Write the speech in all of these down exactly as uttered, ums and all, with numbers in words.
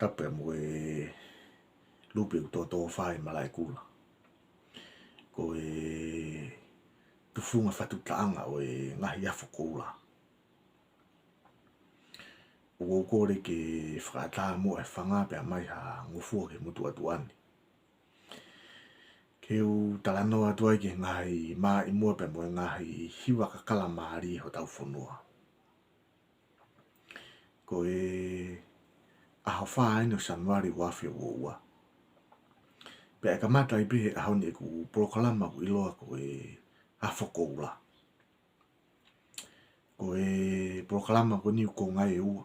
ʻApe mo e lupe ʻoku tōtōfā ʻi Malaʻekula. Ko e tufunga fatu taʻanga ʻo e ngaahi afo koula. ʻOku ou kole ke fakaʻatā muʻa e fanga pea ʻomai ha ngofua ki he motuʻa tuʻa ni. Ke u talanoa atu ai ki he ngaahi maʻimoa pea mo e ngaahi hiva kakala mālie hotau fonua. Ko e ʻaho fā eni ʻo Sānuali ua afe ua ua. Pea ʻe kamata ai pē he ʻaho ni ʻeku polokalama ʻoku ʻiloa ko e Afo Koula. Ko e polokalama ko eni ʻoku konga ʻe ua.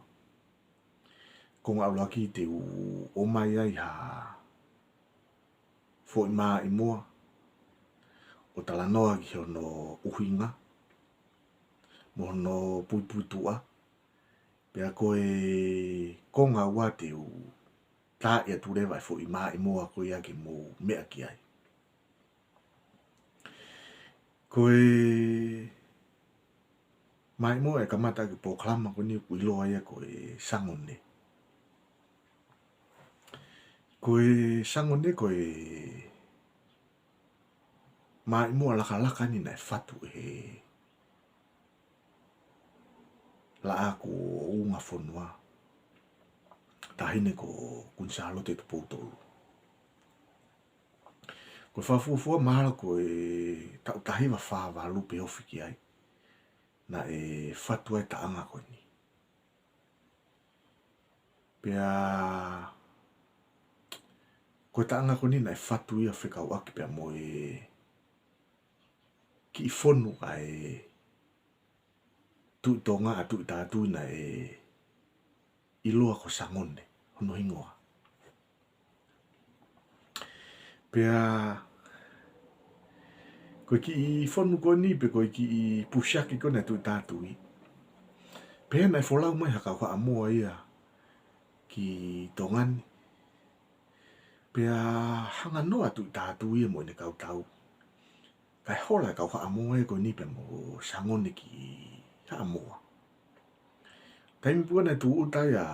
Konga ʻuluaki te u ʻomai ai ha foʻi maʻimoa ʻo talanoa ki hono ʻuhinga mo hono puipuituʻa. Pea ko e konga ua te u tā atu leva e foʻi maʻimoa ko ia ke mou meʻa ki ai. Ko e maʻimoa ʻe kamata ʻaki e polokalama ko eni ʻoku ʻiloa ia ko e Sangone. Ko e Sangone ko e maʻimoa lakalaka eni naʻe fatu ʻe he Laʻā ko Ungafonua, Taʻahine ko Kuini Sālote Tupou Tolu. Ko e fakafuofua mahalo ko e taʻu taha hiva fā valu pe ofi ki ai naʻe fatu ai e taʻanga ko eni. Pea ko e taʻanga ko eni naʻe fatu ia fekauʻaki pea mo e kiʻi fonu ʻa e Tuʻi Tonga ʻa Tuʻi Tātui naʻe ʻiloa ko Sangone hono hingoa. Pea ko e kiʻi fonu ko eni pe ko e kiʻi pusiaki ko eni ʻa Tuʻi Tātui, pea naʻe folau mai ha kau Haʻamoa ia ki Tonga ni. Pea hanga noa ʻa Tuʻi Tātui ia mo ʻene kau tau kae hola e kau Haʻamoa ia ko eni pea mo Sangone ki Haʻamoa. Taimi pē ko ē naʻe tūʻuta ai ʻa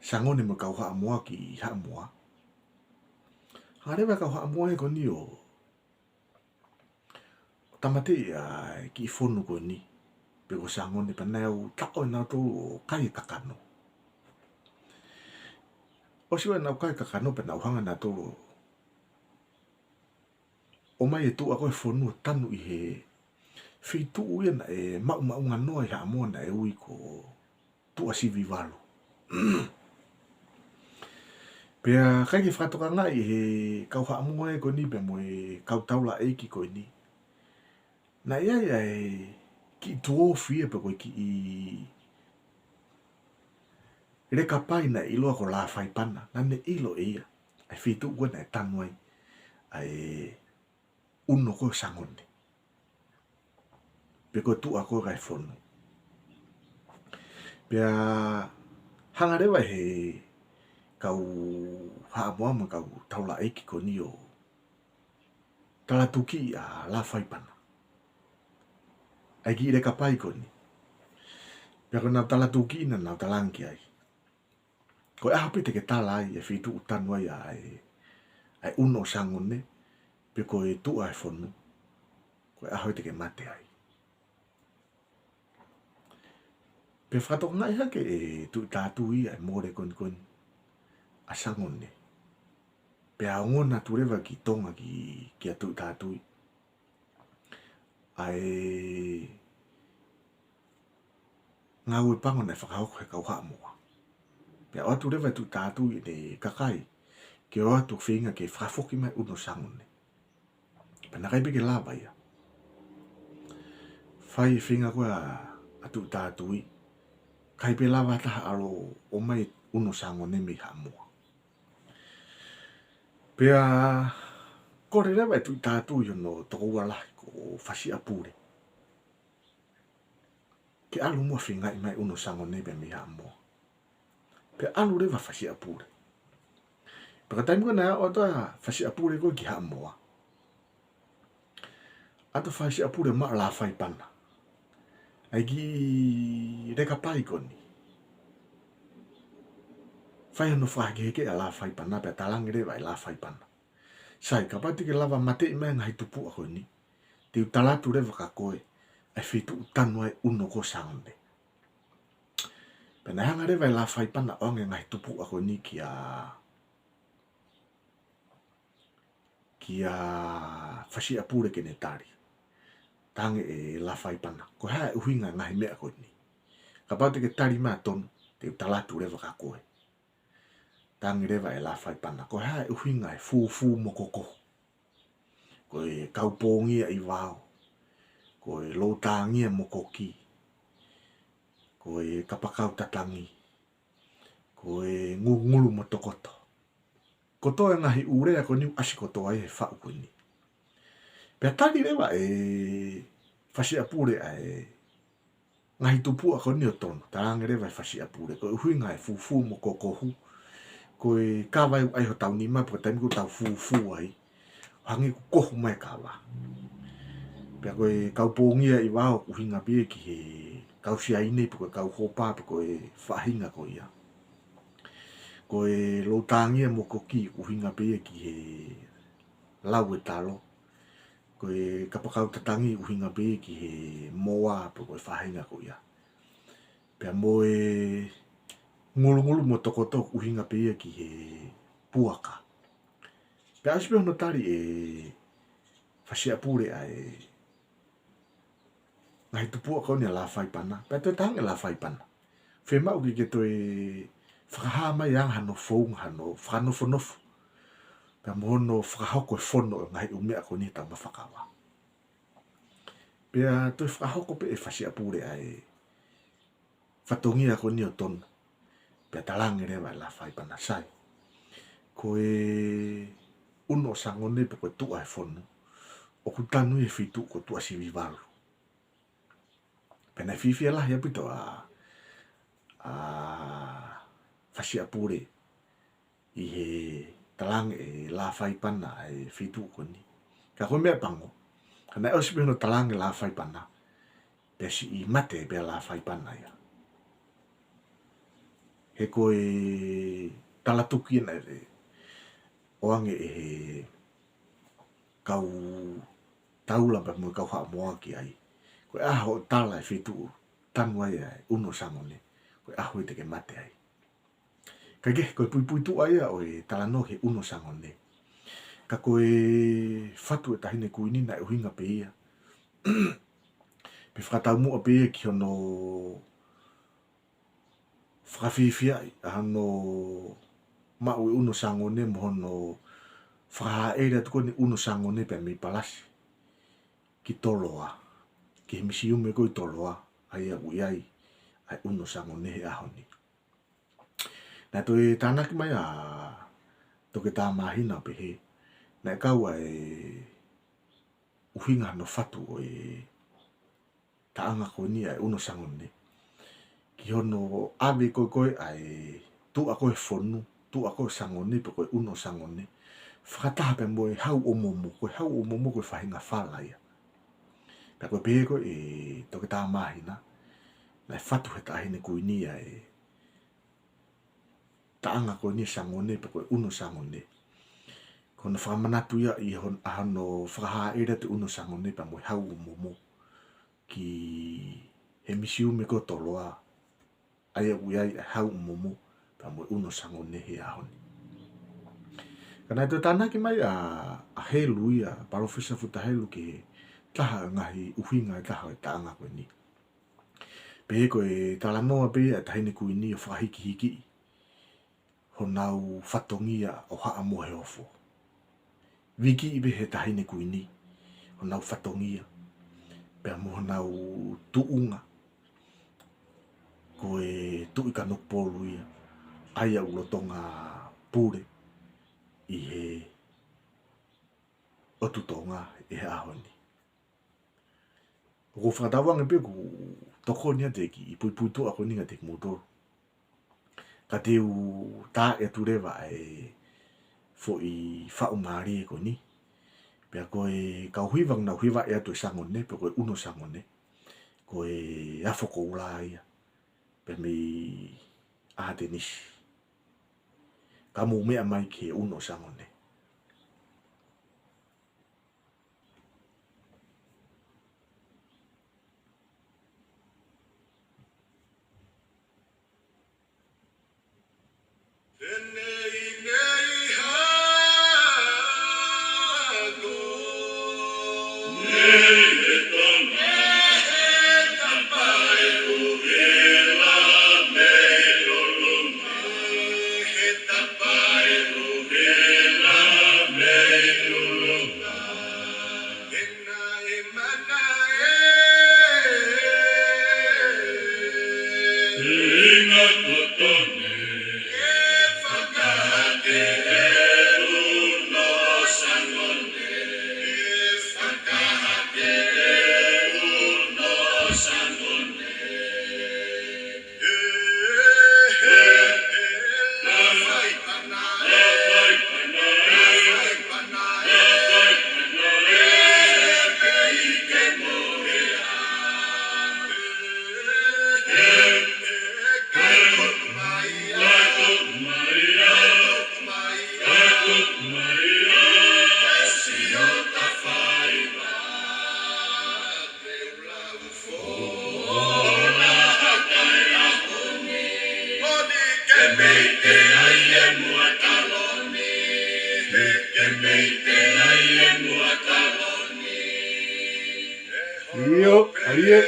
Sangone mo e kau Haʻamoa ki Haʻamoa, hanga leva e kau Haʻamoa ia ko eni ʻo tāmateʻi ʻa e kiʻi fonu ko eni pe ko Sangone, pea nau taʻo ʻe nautolu ʻo kai e kakano. ʻOsi ʻenau kai e kakano pea nau hanga ʻe nautolu ʻo ʻomai e tuʻa ko ē e fonu ʻo tanu ʻi he feituʻu ia naʻe maʻumaʻunga noa ʻi Haʻamoa naʻe ui ko Tuʻasivivalu. Pea ʻikai ke fakatokangaʻi ʻe he kau Haʻamoa ia ko eni pea mo e kau taulaʻeiki ko eni naʻe ʻi ai ʻa e kiʻi tuofi ia pe ko e kiʻi leka pai naʻe ʻiloa ko Lafaipana. Naʻa ne ʻilo ʻe ia ʻa e feituʻu ko ē naʻe tanu ai ʻa e ʻuno ko ē ʻo Sangone pe ko e tuʻa ko ē ʻa e fonu. Pea hanga leva ʻe he kau Haʻamoa mo e kau taulaʻeiki ko eni ʻo talatukiʻi ʻa Lafaipana, ʻa e kiʻi leka pai ko eni. Pea ko ʻenau talatukiʻi naʻa nau talaange ki ai, ko e ʻaho pē te ke tala ai e feituʻu tanu ai ʻa e, ʻa e ʻuno ʻo Sangone pe ko e tuʻa e fonu, ko e ʻaho ia te ke mate ai. Pea fakatokangaʻi hake ʻe Tuʻi Tātui ʻa e mole ko eni ko eni ʻa Sangone. Pea ongona atu leva ki Tonga ki, kia Tuʻi Tātui ʻa e ngāue pango naʻe fakahoko ʻe he kau Haʻamoa. Pea ʻoatu leva ʻe Tuʻi Tātui ʻene kakai ke ō atu ʻo feinga ke fakafoki mai e ʻuno ʻo Sangone. Pea naʻe ʻikai pē ke lava ia. Fai e feinga ko ē ʻa Tuʻi Tātui, ʻikai pē lava ha taha ʻalu ʻo ʻomai e ʻuno ʻo Sangone mei Haʻamoa. Pea kole leva ʻe Tuʻi Tātui hono tokoua lahi ko Fasiʻapule ke ʻalu muʻa ʻo feingaʻi mai e ʻuno ʻo Sangone pea mei Haʻamoa. Pea ʻalu leva Fasiʻapule. Pea ko e taimi ko ē naʻe aʻu atu ai ʻa Fasiʻapule ko ē ki Haʻamoa, ʻalu atu Fasiʻapule maʻa Lafaipana, ʻa e kiʻi leka pai ko eni. fai hono fakahekeheke ʻa Lafaipana pea talaange leva ʻe Lafaipana: Sai, kapau te ke lava mateʻi mai e ngaahi tupuʻa ko eni, te u tala atu leva kia koe ʻa e feituʻu tanu ai e ʻuno ko Sangone. Pea naʻe hanga leva ʻe Lafaipana ʻo ʻoange e ngaahi tupuʻa ko eni kia, kia Fasiʻapule ke ne tali. Talaange ʻe Lafaipana: Ko e hā e ʻuhinga e ngaahi meʻa ko eni? Kapau te ke tali mai ʻa tonu, te u tala atu leva kia koe. Talaange leva ʻe Lafaipana: Ko e hā e ʻuhinga e fūfū mo kokohu? Ko e kaupongia ʻi vao, ko e loutangia mo koki, ko e kapakau tatangi, ko e ngulungulu mo tokoto. Kotoa e ngaahi ʻū lea ko eni ʻoku ʻasi kotoa ia he faʻu ko eni. Pea tali leva ʻe Fasiʻapule ʻa e ngaahi tupuʻa ko eni ʻo tonu, talaange leva ʻe Fasiʻapule: Ko e ʻuhinga e fūfū mo kokohu, ko e kava ʻoku ʻai hotau nima, pe ko e taimi ʻoku tau fūfū ai, ʻo hangē ʻoku kohu mai e kava. Pea ko e kaupongia ʻi vao ʻoku ʻuhinga pē ia ki he kau siaine, pe ko e kau hopa, pe ko e faʻahinga ko ia. Ko e loutangia mo koki ʻoku ʻuhinga pē ia ki he lau e talo. Ko e kapakau tatangi ʻoku ʻuhinga pē ia ki he moa, pe ko e faʻahinga ko ia. Pea mo e ngulungulu mo tokoto ʻoku ʻuhinga pē ia ki he puaka. Pea ʻosi pē hono tali ʻe Fasiʻapule ʻa e ngaahi tupuʻa ko eni ʻa Lafaipana, pea toe talaange ʻe Lafaipana: Fiemaʻu ke ke toe fakahā mai ange hano founga, hano fakanofonofo, pea mo hono fakahoko e fono e ngaahi ʻū meʻa ko eni he taumafa kava. Pea toe fakahoko pē ʻe Fasiʻapule ʻa e fatongia ko eni ʻo tonu. Pea talaange leva ʻe Lafaipana: Sai, ko e ʻuno ʻo Sangone pe ko e tuʻa e fono, ʻoku tanu ia he feituʻu ko Tuʻasivivalu. Pea naʻe fiefia lahi ʻaupito ʻa, ʻa Fasiʻapule ʻi he talaange ʻe Lafaipana ʻa e feituʻu ko eni. Ka ko e meʻapango, ka naʻe ʻosi pē hono talaange ʻe Lafaipana, pea siʻi mate pē ʻa Lafaipana ia. He ko e talatuki ena ʻe ʻoange ʻe he kau taula pea mo e kau Haʻamoa ki ai. Ko e ʻaho ʻoku tala e feituʻu tanu ai ʻa e ʻuno ʻo Sangone, ko e ʻaho ia te ke mate ai. Kae kehe, ko e puipuituʻa ia ʻo e talanoa ki he ʻuno ʻo Sangone. Ka ko e fatu ʻa e Taʻahine Kuini naʻe ʻuhinga pē ia, pe fakataumuʻa pē ia ki hono fakafiefiaʻi ʻa hono maʻu e ʻuno ʻo Sangone mo hono fakahāʻele atu ko eni e ʻuno ʻo Sangone pea mei Palasi ki Toloa, ki he misiume ko ē ʻi Toloa, ʻa ia ʻoku ʻi ai ʻa e ʻuno ʻo Sangone he ʻaho ni. Naʻe toe tānaki mai ʻa Toketā Māhina ʻo pehē naʻe kau ʻa e ʻuhinga hono fatu ʻo e taʻanga ko eni ʻa e ʻuno ʻo Sangone, ki hono ʻave ko ē ko ē ʻa e tuʻa ko ē fonu, tuʻa ko ē ʻo Sangone pe ko e ʻuno ʻo Sangone, fakataha pea mo e hau ʻo momo, ko e hau ʻo momo ko e faʻahinga fala ia. Pea ko e pehē ko ē ʻe Toketā Māhina, naʻe fatu he Taʻahine Kuini ʻa e taʻanga ko eni ʻo Sangone pe ko e ʻuno ʻo Sangone, ko hono fakamanatu ia ʻi hon-, ʻa hono fakahāʻele atu e ʻuno ʻo Sangone pea mo e hau ʻo momo ki he misiume ko ē ʻi Toloa, ʻa ia ʻoku ʻi ai ʻa e hau ʻo momo pea mo e ʻuno ʻo Sangone he ʻaho ni. Ka naʻe toe tānaki mai ʻa, ʻa Helu ia, Palōfesa Futa Helu, ki he taha e ngaahi ʻuhinga ʻe taha ʻo e taʻanga ko eni. Pehē ko e talanoa pē ia ʻa e Taʻahine Kuini ʻo fakahikihikiʻi honau fatongia ʻo Haʻa Moheofo. Vikiʻi pē he Taʻahine Kuini honau fatongia pea mo honau tuʻunga ko e Tuʻi Kanokupolu ia, ʻa ia ʻoku lolotonga pule ʻi he ʻotu Tonga ʻi he ʻaho ni. ʻOku ou fakatauange pē ʻoku tokoni atu e kiʻi puipuituʻa ko eni kiate kimoutolu. Ka te u tā atu leva ʻa e foʻi faʻu mālie ko eni. Pea ko e kau hiva ʻoku nau hivaʻi atu e Sangone, pe ko e ʻuno ʻo Sangone, ko e Afo Koula ia, pea mei ʻAtenisi. Ka mou meʻa mai ki he ʻuno ʻo Sangone. ʻIo, ʻalu ē.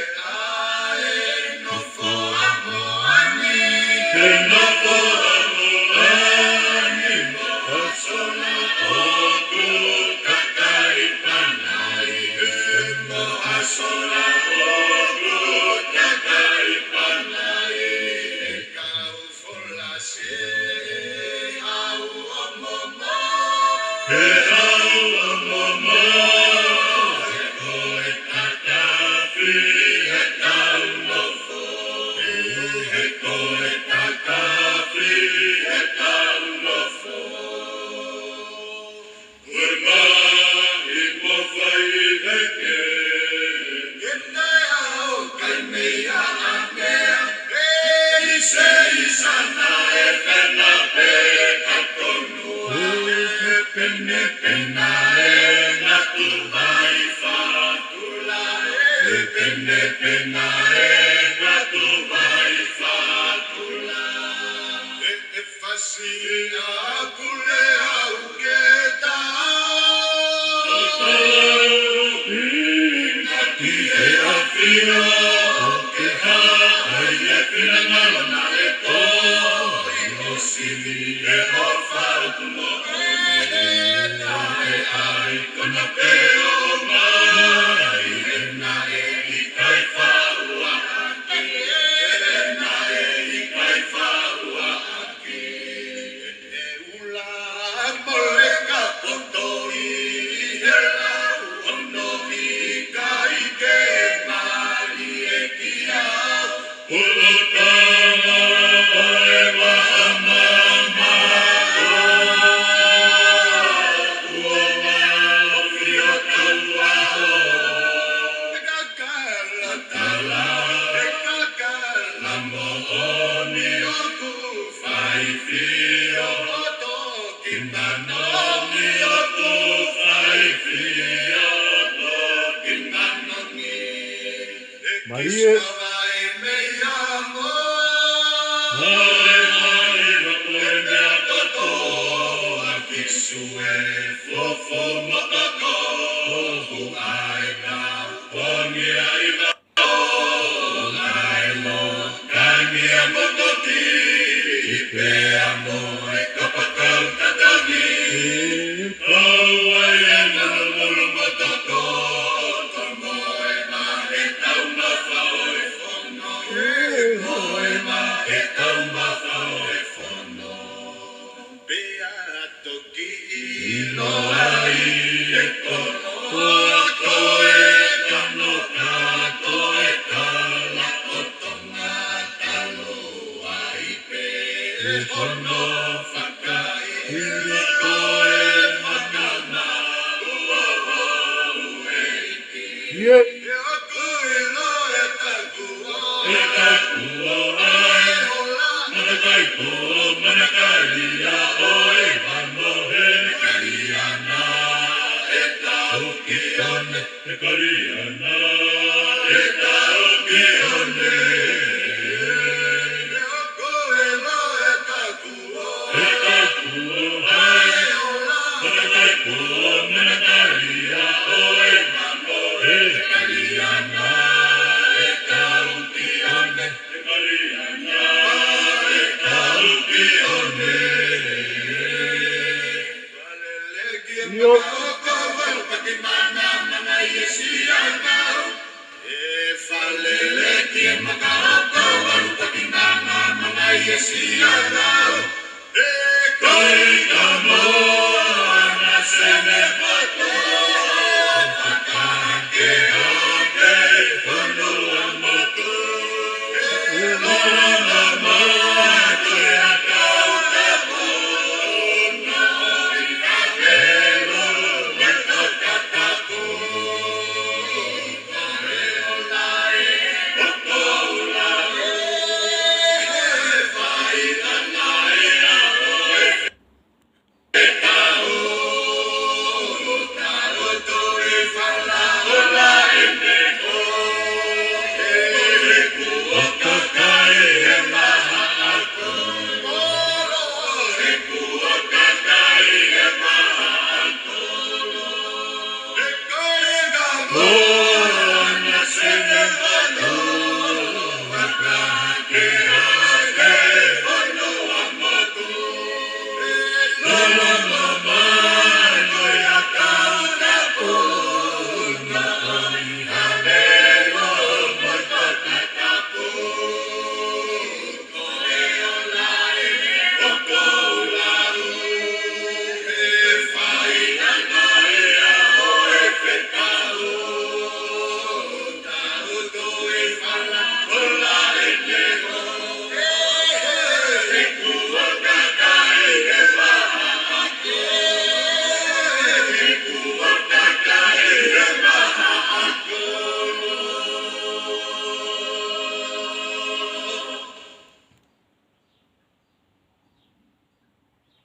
Mālie. Kaliana, e tau ki one. Ko e lo e taku o. E taku o. Ai ola. Katakai ko mana kalia o e mamo. E Kaliana, e tau ki one. E Kaliana, e tau ki one. Io.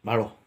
Mālō.